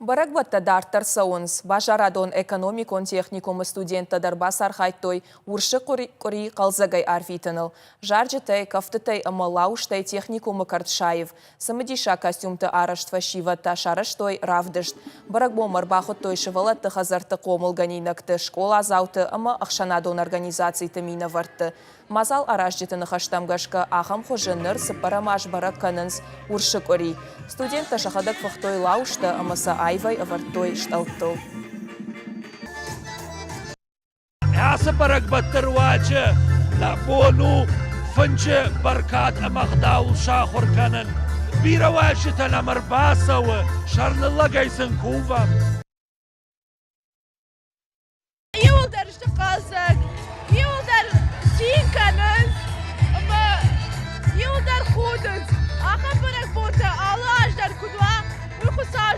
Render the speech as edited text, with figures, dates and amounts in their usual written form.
Бӕрӕгбӕттӕ дарддӕр цӕуынц. Базарадон-экономикон техникумы студенттӕ дӕр бацархайдтой Урсы къуыри хъӕлдзӕгӕй арвитыныл. Зарджытӕй, кӕфтытӕй ӕмӕ лауызтӕй техникумы кӕрт саив. Цымыдисаг костюмты арӕзт фӕсивӕд та сарӕзтой равдыст. Бӕрӕгбонмӕ ӕрбахуыдтой сывӕллӕтты хӕдзӕртты хъомылгӕнинӕгты, скъоладзауты ӕмӕ ӕхсӕнадон организациты минӕвӕртты. Мадзал аразджыты ныхӕстӕм гӕсгӕ, ахӕм хуызы ныр цыппӕрӕм аз бӕрӕг кӕнынц Урсы къуыри. Студенттӕ сӕхӕдӕг фыхтой лауызтӕ ӕмӕ сӕ аивӕй ӕвӕрдтой стъӕлттыл. Ацы бӕрӕгбӕтты руаджы нӕ бон у фынджы бӕркад ӕмӕ ӕгъдауыл сахуыр кӕнын. Бирӕ уазджытӕ нӕм ӕрбацӕуы, сӕрныллӕгӕй сын кувӕм. Иуылдӕр сты хъӕлдзӕг, иуылдӕр цин кӕнынц ӕмӕ иуылдӕр худынц. Ахӕм бӕрӕгбонтӕ алы аз дӕр куыд уа, уый Хуыцау.